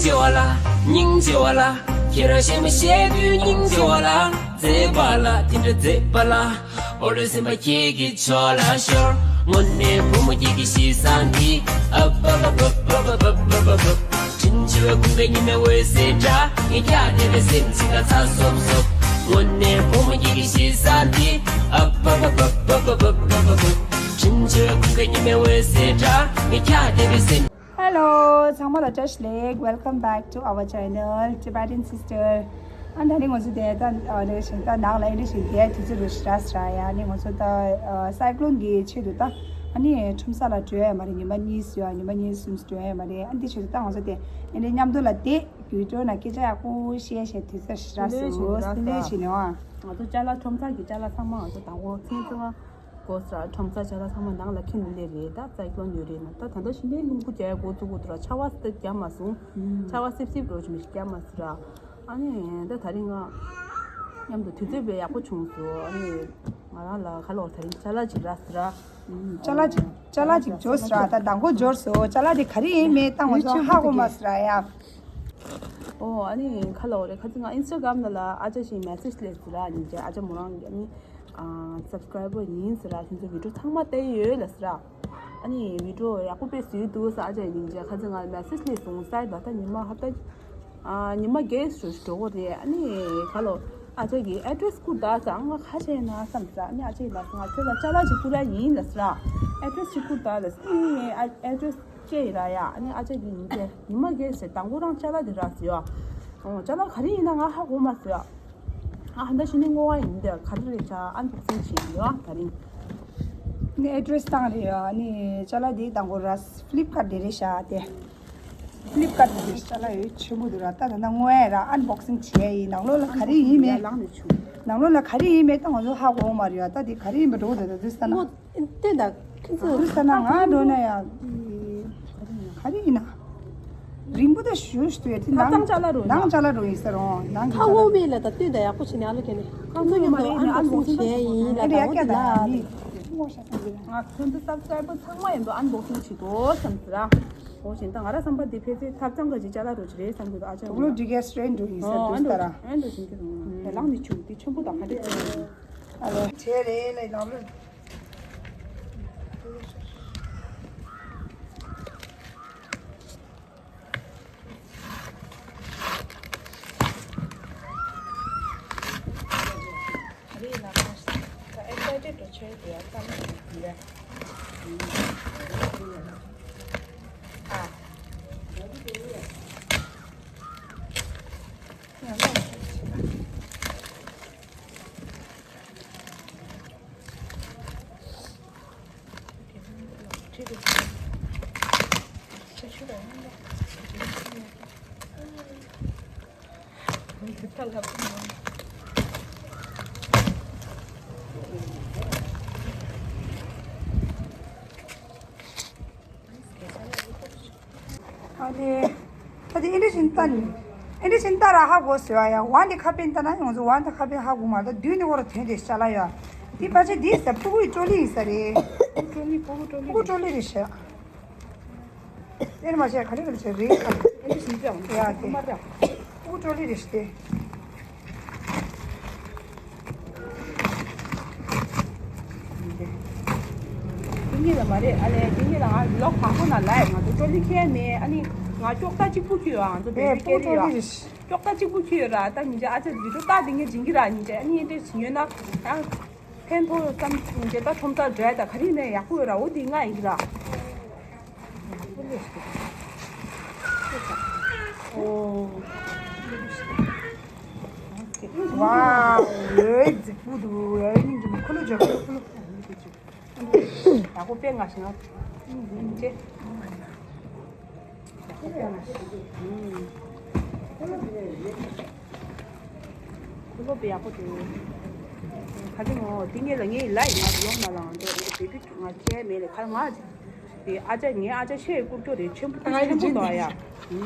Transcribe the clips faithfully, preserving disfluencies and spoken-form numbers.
སྙིང་རྗེ་བ་ལ། ཁྱེད་རང་གཞན་མ་བཤད་དུས་སྙིང་རྗེ་བ་ལ། མཛེས་པ་ལ་དེ་འདྲ་མཛེས་པ་ལ། འོ་རེ་སེམས་པ་ཁྱེད་ཀྱི་ཕྱོགས་ལ་ཤོར། དངོས་གནས་བུ་མོ་ཁྱེད་ཀྱི་གཤིས་བཟང་འདི། ཨ་བ་བ་བ། བྲིན་ཆུ་བའི་ཁུང་ཁ་ཉི་མའི་འོད་ཟེར་འདྲ། ངས་ཀྱང་དེ་རེ་སེམས་ཅི་ག་ཚ་སོབ་སོབ། དངོས་གནས་བུ་མོ་ཁྱེད་ཀྱི་གཤིས་བཟང་འདི། ཨ་བ་བ་བ། བྲིན་ཆུ་བའི་ཁུང་ཁ་ཉི་མའི་འོད་ཟེར་འདྲ། ངས་ཀྱང་དེ་རེ་སེམས། Hello, ཚང་མ་ལ་བཀྲ་ཤིས་བདེ་ལེགས། Welcome back to our channel, Tibetan Sister. ཨ་ད་ནི་ང་ཚོ་དེ་ད་ཨ་ནི་ཞིག་ད་ནང་ལ་ཨིན་ཇི་ཞིག་དེ་དུས་ཚོད་རུ་ཞིག་ར་ཞིག་ར་ཡ། ནི་ང་ཚོ་ད་ཨ་སའི་ཀློན་གྱི་ཆེད་དུ་ད་ཨ་ནི་ཁྲོམ་ས་ལ་འགྲོ་ཡ་མ་རེད། ཉི་མ་གཉིས་སུ་ཡ། ཉི་མ་གཉིས་གསུམ་འགྲོ་ཡ་མ་རེད། ཨ་འདི་ཆེད་དུ་ད་ང་ཚོ་དེ་ཨ་ནི་མཉམ་དུ་ལ་དེ་བརྒྱུད་སྤྲོད་ན་སྐད་ཆ་ཡག་པོ་བཤད་བཤད་དུས་ཚོད་ཞིག་ར་སོ་སི་ལེ་ཞིག་ནས་ཨ། ང་ཚོ་ཅ་ལག་ཁྲོམ་ས་གི་ཅ་ལག་ཚང་མ་ང་ཚོ་དང་པོ་ཚན་ཚོ། གོ་ས་ཁྲོམ་ས་ཅ་ལག་ཚང་མ་ནང་ལ་ཁྱེར་ནས་སླེབས་རེད། ད་སའི་ཀློན་ཡོད་རེད་ན། ད་ད་ལྟ་ཞིག་ནས་རླུང་བུ་རྒྱག་འགོ་བཙུགས་འགོ་འདུག་ར། ཆར་པ་སྟབས་རྒྱབ་མ་སོང་། ཆར་པ་སིབ་སིབ་འགྲོ་བཞིན་ཞིག་རྒྱབ་མ་སོང་ར། ཨ་ནི་ད་ད་རིང་ང་མཉམ་དུ་དུས་ཚོད་དཔེ་ཡག་པོ་བྱུང་སོང་། ཨ་ནི་ང་རང་ལ་ག་ལོག་ད་རིང་ཅ་ལག་ཅིག་རག་སོང་ར། ཅ་ལག་ཅིག་ཅ་ལག་ཅིག་འབྱོར་སོང་ར། ད་མདང་དགོང་འབྱོར་སོང་། ཅ་ལག་དེ་ག་རེ་ཡིན་མིན་ད་ང་ཚོ་ཧ་གོ་མ་སོང་ར་ཡ། ཨོ་ཨ་ནི་ག་ལོག་རེད། ཁ་ཚིག་ང་ཨིན་སི་ཊ་གྷ་རམ་ནང་ལ་ཨ་ཅག་ཞིག་མེ་སེ་ཇི་སླེབས་སོང་ར། ཉིན་རྒྱ་ཨ་ཅག་མོ་རང་གི་ཨ་ནི། ཨ་སབ་སི་ཀ་རའི་བར་ཡིན་ཟེར་ར། ཁྱོད་ཚོ་བི་ཌི་ཡོ་ཚང་མ་བལྟས་ཡོད་ལ་ཟེར་ར། ཨ་ནི་བི་ཌི་ཡོ་ཡག་པོ་དཔེ་བཟོས་འདུག་ཟེར་ཨ་ཅག་ཡིན་ཅེས་ཁ་ཚིག་ང་མེ་སེ་ཇི་སླེབས་སོང་ཟེར། ད་ལྟ་ཉི་མ་ཧབ་ཏ་ཨ་ཉི་མ་བརྒྱད་ཙམ་འགྲོ་གི་རེད། ཨ་ནི་ག་ལོ་ཨ་ཅག་གིས་ཨེ་ཌི་རེ་སི་བསྐུར་ད་ཟེར། ང་ཁ་ཆེ་ན་བསམ་ཟེར། ཨ་ནི་ཨ་ཅག་གིས་ལབ་སོང་། ང་ཁྱོད་ལ་ཅ་ལག་ཅིག་བསྐུར་ཡ་ཡིན་ལ་ཟེར་ར། ཨེ་ཌི་རེ་སི་ཅིག་བསྐུར་ད་ལ་ཟེར། ཨ་ནི་ཨེ་ཌི་རེ་སི་ཅེ་ཡི་ར་ཡ། ཨ་ནི་ཨ་ཅག་གིས་ཡིན་ཏེ་ཉི་མ་བརྒྱད་ཟེར། དང་པོ་རང་ཅ་ལག་དེ་རག་ཟེར་ཡ། ཨོ་ཅ་ལག་ག་རེ་ཡིན་ན་ང་ཧ་གོ་མ་སོང་ཡ། ཨ་ཧ་ད་ཕྱི་ནས་བསྔོ་བ་ཡིན་འདི་ག་རེ་རེད་ཤག་ཨན་བོག་སིང་བྱེད་ཀྱི་ཡོད་ད་རིང་། ནི་ཨེ་ཌི་རེ་སི་བཏང་རེད་ཡ། ནི་ཅ་ལག་འདི་དང་པོ་ར་ཕི་ལིབ་ཀར་འདི་རེད་ཤག་དེ་ཕི་ལིབ་ཀར་འདི་རེད། ཅ་ལག་ཡོད་ཆེན་པོ་འདུག་ར། ད་ད་ནང་བསྔོ་བ་ཡ་ར་ཨན་བོག་སིང་བྱས་ཡིན། ནང་ལོགས་ལ་ག་རེ་ཡིན་མེད། ལངས་ནས་བྱུང་། ནང་ལོགས་ལ་ག་རེ་ཡིན་མེད་ད་ང་ཚོ་ཧ་གོ་མ་རེད་ཡ། ད་འདི་ག་རེ་ཡིན་པ་འགྲོ་འདུག་ད་དུས་ས་ན། སྟོན་དང་ཁྱོད་ཚོ་ཨ་ཁུ་ས་ན་ང་འགྲོ་ན་ཡ། ག་རེ་ཡིན་ན། རིང་པོ་དང་ཞུ་ཞུ་ཡ་དེ་ནང་ནང་ཅ་ལག་རུ་ནང་ཅ་ལག་རུ་ཡིན་ས་རུང་ནང་གི་ཁ་ཅ་ལག་འོ་མེད་ལ་ད་སྟོན་དང་ཡག་པོ་བྱས་ནས་ཨ་ལོ་ཁྱེད་ནས་ཁོང་ཚོ་མཉམ་དུ་ཨན་བོག་སིང་བྱས་ཡིན་ལ། ད་འོ་དེ་ལ་ང་ཁྱོད་ཚོ་སབ་སི་ཀ་རའི་བར་ཚང་མ་མཉམ་དུ་ཨན་བོག་སིང་བྱེད་དོ་བསམ་ཟེར་ར། འོ་བཞིན་ད་ང་ར་བསམ་པ་འདི་ཕལ་ཆེར་ཐབ་ཚང་ག་ཅིག་ཅ་ལག་རུ་ཅིག་རེད་བསམ་གྱི་འདུག་ཨ་ཅག་ལོ་ཌི་གེ་སི་རེན་འགྲོ་ཡིན་ས་ཨོ་འདུག་ཨན་ད་ར། ཨན་འགྲོ་བཞིན་གྱི་རུང་ལ་ལངས་ནས་བྱུང་དེ་ཆེན་པོ་དང་ག་འདྲས་ཨ་ལོ་བྱས་རེད་ལ་ལངས་རུ། རེད་ལ་ཁ་ཤས་ད་ཨེ་ཁྲ་ཏི་འགྲོ་ཆོད་དེ་ཡ་ཙམ་ཡ། ཨ། ཡང་ལ་ཁ་ཤས་ད། ཨ་ནི། ད་དེ་ཨིན་ཌི་ཤིན་ཏན། ཨིན་ཌི་ཤིན་ཏན་ར་ཧ་གོ་ཟེར་བ་ཡ། ཝན་དེ་ཁ་པན་ད་ན་ཡོང་ཟེར། ཝན་དེ་ཁ་པན་ཧ་གོ་མ། ད་དུས་ནི་འོ་ར་དོན་དེ་ཤ་ལ་ཡ། དེ་ཕལ་ཆེར་དེ་ཟེར་ཕྲུ་གུའི་ཀྲོ་ལི་ཡིན་ས་རེད། ཀྲོ་ལི་ཕྲུ་གུ་ཀྲོ་ལི་ཀྲོ་ལི་རེད་ཤག་དེར་མ་བྱས་ག་རེ་ག་རེ་བྱས་རེད་ཁ། ཨིན་ཌི་ཤིན་ཏན་ཡ་དེ་ཕྲུ་གུ་ཀྲོ་ལི་རེད་ཤག་དེ། དེ་གཉིས་ལ་མ་རེད་ཨ་ལས། དེ་གཉིས་ལ་ང་ལོག་བག་ཁོ་ན་ལ་ང་ཚོ་ཀྲོ་ལི་ཁྱེར་མེད། ཨ་ནི་ང་ཀྱོག་ཏ་གཅིག་པུ་ཁྱེར་ཡོད། ང་ཚོ་བེ་བེ་ཀེ་རི་ཡོད། ཀྱོག་ཏ་གཅིག་པུ་ཁྱེར་ཡོད་ར། ད་ཉིན་རྗེ་ཨ་ཅག་བི་ཌི་ཡོ་ལྟ་དེ་ངས་སྦྱིན་གྱི་ར། ཉིན་རྗེ་ཨ་ནི་དེ་བྱིན་ཡོད་ན་ཡང་ཕན་ཐོགས་ཙམ་ཉིན་རྗེ་ད་ཁྲོམ་སར་འགྲོ་ཡ་ད་ག་རེ་ཡིན་ན་ཡག་པོ་ཡོད་ར། འོ་དེ་ང་ཡིན་གྱི་ར། ཨོ། ཝའོ། ལོའི་རྫིག་པོ་འདུག་ཡ་ཡིན་གྱི་ཁུ་ལུ་འཇོག་ཁུ་ལུ་ཁུ་ལུ། ཡག་པོ་དཔེ་ང་ཞིག་ང་ཅེ། ཁུ་ལུ་དཔེ་ཡག་པོ་འདུག་ག་རེ་ངོ་དེ་ངེད་ལ་ངའི་ལ་ཡིན་ང་ལོག་མ་ལང་འདུག་དེ་དུས་ང་ཁྱེད་མེད་ལ་ཁ་ང་། དེ་ཨ་ཅག་ངའི་ཨ་ཅག་ཆེ་སྐུར་སྐྱོ་རེད། ཆེན་པོ་ང་ཡི་ཆེན་པོ་རྗེས་དང་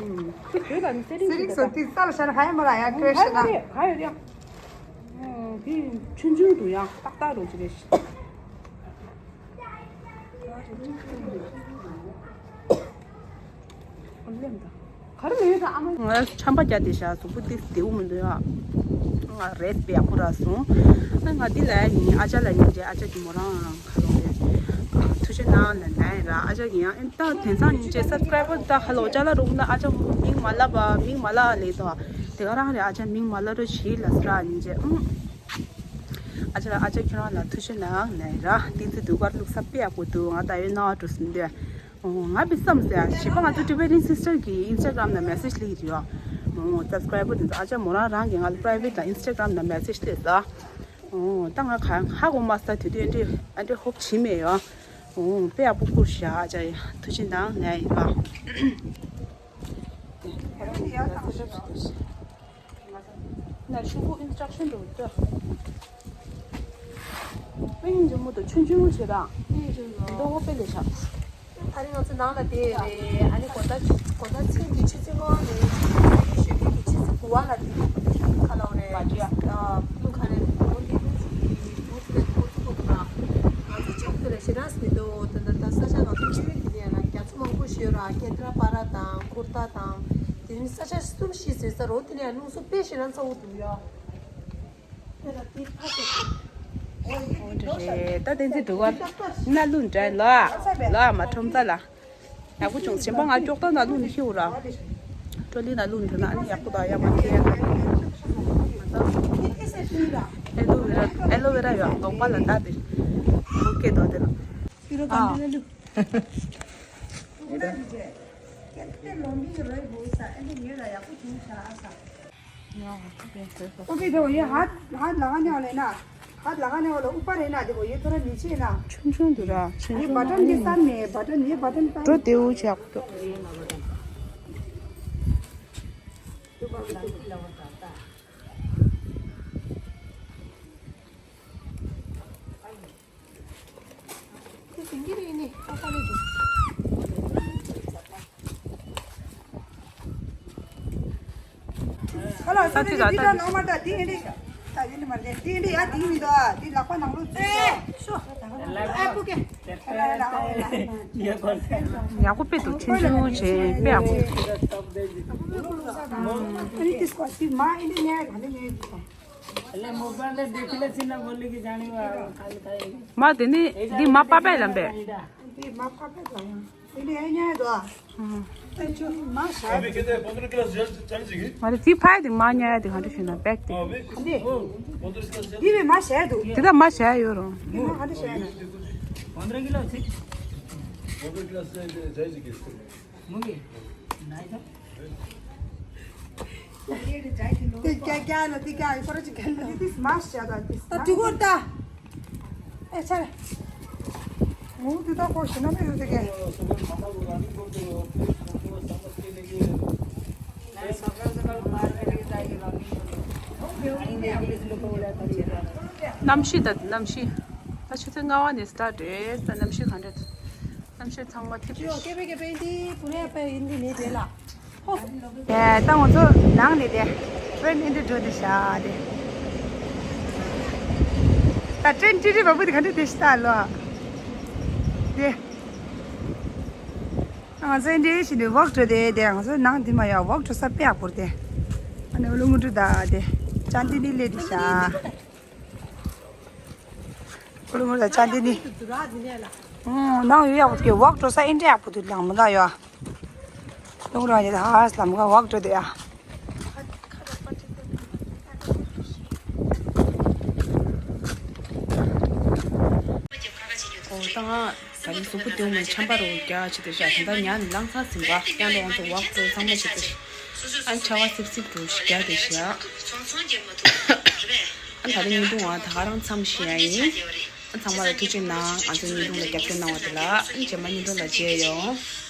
ཡ། ཁྱོད་ལ་ནི་སེ་རིང་སེ་རིང་སོ་དེ་ས་ལ་ཤར་ཧ་ཡ་མ་ལ་ཡ་ཀྲེ་ཤ་ན། ག་ཡོད་ཡ། དེ་ཆུང་ཆུང་དུ་ཡ་ཏག་ཏག་རོ་ཅི་རེད། ལེམ་དང་། ག་རེ་མི་ཡོད་ད་ཨ་མ། ང་ཆམ་པ་བརྒྱབ་བསྡད་ཤག་གཟུགས་པོ་ཏོག་ཙམ་བདེ་པོ་མི་འདུག་ཡ། ང་རེད་པས་ཡག་པོ་རག་སོང་། ཨ་ང་འདི་ལ་ཡིན། ཨ་ཅག་ལ་ཡིན་ཏེ། ཨ་ཅག་གི་མོ་རང་ཁ་ལོ་རེད། ཨ་ཐུགས་རྗེ་གནང་ལ་ནའི་ར། ཨ་ཅག་གི་ཡང་ཨེ་ད་དེང་སང་ཡིན་ཅེ་སབ་སི་ཀ་རའི་བར་ད་ཁ་ལོ་ཅ་ལག་རུང་ད། ཨ་ཅག་མིང་མ་ལབ་པ། མིང་མ་ལབ་ལེ་ད། དེ་ག་རང་རེད། ཨ་ཅག་མིང་མ་ལབ་རོགས་བྱེད་ལ་སི་ར་ཡིན་ཅེ། ཨ་ཅག་ཨ་ཅག་ཁྱོད་རང་ལ་ཐུགས་རྗེ་གནང་ལ་ནའི་ར། བསྟན་འཛིན་གདུགས་དཀར་བླུགས་ས་དཔེ་ཡག་པོ་འདུག་ང་ད་ཡོད་ན་འགྲོ་ཟིན་དུས། ཨོ། ང་བི་བསམ་ཟེར་ཞེས་པ། ང་ཚོ་Tibetan Sister གི་Instagram ནང་མེ་སེ་ཇི་སླེབས་ཀྱི་ཡོད། ཨོ། སབ་སི་ཀ་རའི་བར་དེ་ཚོ་ཨ་ཅག་མོ་རང་རང་གིས་ང་ལ་པ་རའི་ཝེ་ཊི་ལ་Instagram ནང་མེ་སེ་ཇི་སླེབས་ཟེར། ཨོ། ད་ང་ག་ཧ་གོ་མ་སོང་། དེ་དུས་ཨ་འདྲས་ཨ་འདྲས་ཧོབ་བྱེད་མེད་ཡོད། ཨོ། དཔེ་ཡག་པོ་བསྐུར་ཤག་ཨ་ཅག་ཡ། ཐུགས་རྗེ་གནང་ལ་ཡིན་པ། ན་ཤུ་གུ་ཨིན་སི་ཊྲག་ཤན་འགྲོ་འདུག་ཨིན་ཇི་མོ་དང་ཆུང་ཆུང་བྱེད་དང་། ཨིན་ཇི་མོ་འདོ་བོ་དཔེ་ལས་ཆགས། ད་རིང་ང་ཚོ་ནང་ལ་བསྡད་རེད། ཨ་ནི་དགོང་དག་དགོང་དག་མཚན་གྱི་ཆུ་ཚོད་ལྔ་པ་ནས་ཞོགས་ཀའི་ཆུ་ཚོད་དགུ་པ་ལ་དེ་ཁ་ལོ་རེད། ཨ་ལུ་ག་རེ་དགོང་དག་དེ་ཚོ་གི་དུས་ཚོད་དེ་ཚོ་གི་ང་ཚོ་ཅག་ཏུ་ལ་ཞེ་དྲག་མི་འདུག་ད་ད་ད་ས་ཆ་ང་ཚོ་སྐྱེ་བོའི་དེ་ནས་ཡང་ན་རྒྱ་མཚོ་མང་པོ་ཞིག་ཡོད་ར། ཀེན་དྲ་པ་ར་དང་ཁུར་ཏ་དང་། དེ་ནི་ས་ཆ་གསུམ་བཞི་ཟེར་ས་རོ། དེ་ནས་ཡང་སྣུམ་སུ་དཔེ་ཞེ་དྲག་ཚ་བོ་འདུག་ཡ། ཨོ་རེད། ད་དེ་ཚེ་འགྲོ་བ་སྣ་ལུ་འདྲ་ལ་ལ་མ་ཁྲོམ་ད་ལ། ཡག་པོ་བྱུང་། གཞན་པ་ང་ཀྱོག་ཏོ་ན་ལུ་ནི་ཤི་འུ་ར། ཀྲོ་ལི་ན་ལུ་འདྲ་ན་ཨ་ནི་ཡག་པོ་དང་ཡག་པོ་ཁྱེར་ཡག་ཨེ་ལོ་ཝེ་ར་ཨེ་ལོ་ཝེ་ར་ཡོད་གདོང་པ་ལ་ད་དེ་བུ་སྐད་དོ་དེ་ལ། ཨ། ཨོ་ཁེ་དོ་ཡེ་ཧ་ཧ་ལ་ང་ནི་ཡོད་ལ་ཡག་པོ་བྱུང་ཤག་ཨ་ས། ཨོ་ཁེ་དོ་ཡེ་ཧ་ཧ་ལ་ང་ནི་ཡོད་ལ་ན། ཧ་ལ་ང་ནི་ཡོད་ལ་ཨུ་པ་རེ་ན་དེ་གོ་ཡེ་ཐོ་ར་མི་ཆེ་ན། ཆུང་ཆུང་འདུག་ར། ཆུང་ཡེ་ཆུང་བ་ཊན་གི་སར་ནས་བ་ཊན་ཡེ་བ་ཊན་པ། འགྲོ་དེའུ་ཆགས་འདུག་ཁ་ལག་ས་ཆུ་ཟ་ལྟ་ནོར་མ་ད་དེ་ཨེ་འདྲས། ད་ཡིན་ནི་མ་རེད། དེ་ཨེ་འདྲས་ཡ་དེ་མི་འདུག་ཨ་དེ་ལག་པ་ནང་ལོགས་ཚུད་སོ། ཨ་ཕུ་ཀེ། ཡག་པོ་དཔེ་འདུག་ཆུང་ཆུང་བྱས་དཔེ་ཡག་པོ་འདུག་ཨ་ནི་དེ་སྐོར་དེ་མ་ཨེ་འདྲས་ཉལ་ག་འདྲས་ཉལ་འདུག་མ་དེ་ནི་འདི་མ་པ་པའི་ལམ་པས། འདི་མ་པ་པའི་ལམ་ཡང་། འདི་ཨེ་ཉལ་འདུག་ཨ། ཨ་ཅོ་མ་ཤ། ང་རེ་ཙི་ཕའི་དེ་མ་ཉལ་ཡ་དེ་ག་འདྲ་ཞིག་ན་བེག་དེ། འདི་འདི་བས་མ་ཤ་འདུག་དེ་ད་མ་ཤ་ཡོད་རུང་། འདི་མ་ག་འདྲ་ཤ་ན། དེ་རྒྱ་རྒྱ་ལ་དེ་རྒྱ་ཡི་ཁོ་ར་ཅིག་རྒྱ་ལ་དེ་མ་ཤ་ད་དེ་ད་དུས་འཁོར་ད། ཨེ་ཆ་རེ། ངུ་དེ་ད་ཁོ་ཤི་ན་མེད་དེ་གེ། གནམ་གཤིས་ད་གནམ་གཤིས། ད་ཆུ་ཚོད་ལྔ་པ་ནས་སི་ཊར་ཊི་རེད། ད་གནམ་གཤིས་ག་འདྲ། གནམ་གཤིས་ཚང་མ་ཐིབས་ཅིའོ་ཐིབས། སྐད་པའི་སྐད་པའི་འདི་བུ་རེ་པའི་ཡིན་འདི་མེད་དེ་ལ། ཧོ། ཡ་ད་ང་ཚོ་ནང་ནས་དེ་ཊི་རེན་ཨེ་འདྲ་འགྲོ་དེ་ཤ་དེ། ད་ཊི་རེན་ཊི་རི་བ་བུ་དེ་ག་འདྲ་དེ་ཤ་ད་ལོ། དེ། ང་ཚོ་ཨེ་འདྲ་ཞིག་ནས་ཝོག་འགྲོ་དེ་དེ་ང་ཚོ་ནང་འདི་མ་ཡ་ཝོག་འགྲོ་ས་དཔེ་ཡག་པོ་རེད་དེ། ཨ་ནི་ཨོ་ལོ་ངུ་འགྲོ་ད་དེ། ཅན་དེ་ནི་ལེ་དེ་ཤ། ཀུ་ལུ་མུ་ལ་ཅན་དེ་ནི། ཨོ་ནང་ཡོད་ཡག་པོ་དེ་ཝོག་འགྲོ་ས་ཨེ་འདྲ་ཡག་པོ་དུ་ལང་མི་ལ་ཡོད། ལུང་རང་ཡོད་ཧ་ཧ་ལམ་ག་ཝོག་འགྲོ་དེ་ཡ། ཨོ་ད་ང་ད་རིང་གཟུགས་པོ་དེ་མོ་ཆམ་པ་རོ་རྒྱག་ཆེ་དེ་ཤ་དེ་འདྲ་ཉལ་ནས་ལངས་ཚར་ཟིན་པ་ཡང་ལོ་ང་ཚོ་ཝོག་འགྲོ་ཚང་མ་ཆེ་དེ། ཨ་ཆ་བ་སིབ་སིབ་འགྲོ་ཞིག་རྒྱག་དེ་ཤ། ཨ་ད་རིང་ཉིན་དུ་ང་ད་ག་རང་མཚམས་ཤི་ཡ་ཡིན། ཨ་ཚང་མ་ལ་ཐུགས་རྗེ་གནང་། ང་ཚོ་ཉིན་དུ་ལ་རྒྱབ་སྐྱོར་གནང་བ་དེ་ལ་ཨ་རྗེས་མ་ཉིན་དུ་ལ་མཇལ་ཡོང་།